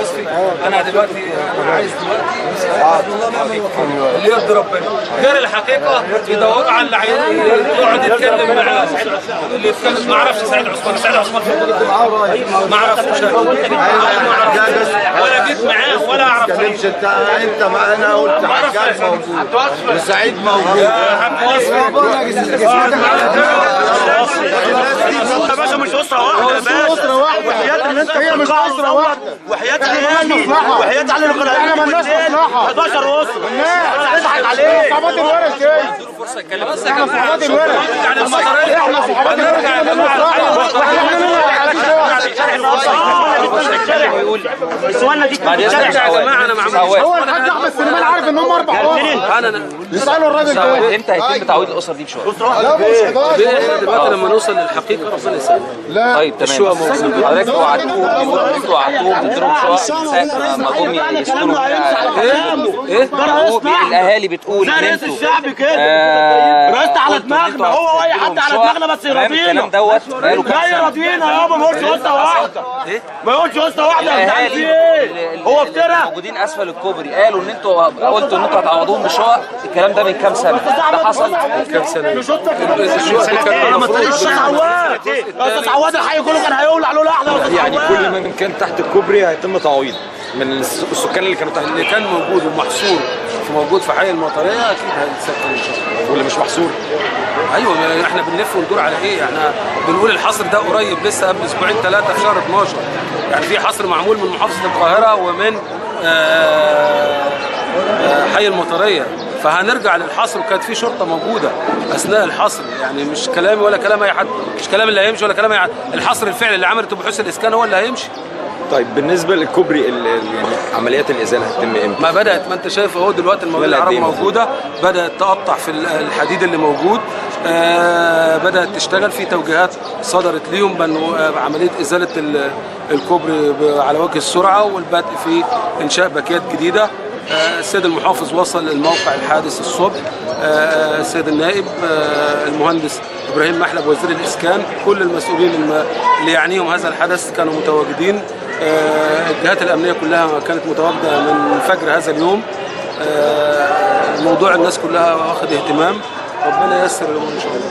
وصفي. انا دلوقتي انا عايز دلوقتي اللي يرضي ربنا غير الحقيقة يدوروا على اللي يقعد يتكلم معاه، اللي يتكلم ما اعرفش سعيد عثمان، سعيد عثمان في ما اعرفوش، ولا جيت معاه ولا اعرف. انت معانا قلت حاجات موجود وسعيد موجود يا حاج وصفي يا باشا، مش اسره واحدة يا باشا، اسره واحدة، وحياه اللي انت هي مش اسره واحدة، وحياه عيالي، وحياه علي اللي كانوا احنا مالناش مصلحة، 11 اسره اضحك عليك. صحابات الورش دي، احنا صحابات الورش، احنا صحابات الورش، احنا مالناش مصلحة. السؤال دي بعد اذنك يا جماعة، انا ما عملتش. هو الحاج احمد سليمان عارف ان هم 4 اسر، يسالوا الراجل ده. امتى هيتم تعويض الاسر دي بشوية؟ لا مش 11. احنا دلوقتي لما نوصل للحقيقة ربنا يسهل. لا طيب تمام، حضرتك وعدتوهم، بيقولوا ان انتوا وعدتوهم تديلهم شقق من ساعة ما جم يسكنوا. ايه؟ الاهالي بتقول زي ان رئيس انتوا الشعب كده، رئيسنا على قلتوا إن انتوا دماغنا، هو واي حد على هتديلهم دماغنا بس شقق. تمام، يرضينا. الكلام دوت بقاله كام لا سنة؟ يرضينا يابا، ما يقولش اسره واحدة، ما يقولش اسره واحدة يا جدعان، في ايه؟ هو اللي افترى؟ موجودين اسفل الكوبري قالوا ان انتوا قلتوا ان انتوا هتعوضوهم بشقق، الكلام ده من كام سنة؟ ده حصل؟ كام سنة؟ الشقق دي كان المفروض استاذ عواد، يا استاذ عواد، الحي كله كان هيولع لولا احنا يا استاذ يعني عواد. كل من كان تحت الكوبري هيتم تعويض من السكان اللي كانوا تحت؟ اللي كان موجود ومحصور في موجود في حي المطريه اكيد هيتسكن ان شاء الله. واللي مش محصور؟ ايوه، ما احنا بنلف وندور على ايه؟ احنا بنقول الحصر ده قريب لسه قبل اسبوعين ثلاثة في شهر 12، يعني في حصر معمول من محافظة القاهرة ومن حي المطريه، فهنرجع للحصر، وكانت في شرطه موجودة اثناء الحصر، يعني مش كلامي ولا كلام اي حد، مش كلام اللي هيمشي ولا كلام اي حد، الحصر الفعلي اللي عملته بحوث الاسكان هو اللي هيمشي. طيب بالنسبة للكوبري يعني عمليات الازالة هتتم امتى؟ ما بدات، ما انت شايف اهو دلوقتي المواد خلال قد العرب إيه المفروض؟ موجودة، بدات تقطع في الحديد اللي موجود، بدات تشتغل في توجيهات صدرت ليهم بانه عملية ازالة الكوبري على وجه السرعة والبدء في انشاء باكيات جديدة. السيد المحافظ وصل الموقع الحادث الصبح، السيد النائب، المهندس ابراهيم محلب وزير الاسكان، كل المسؤولين اللي يعنيهم هذا الحدث كانوا متواجدين. الجهات الامنية كلها كانت متواجدة من فجر هذا اليوم. موضوع الناس كلها واخد اهتمام، ربنا ييسر الامور ان شاء الله.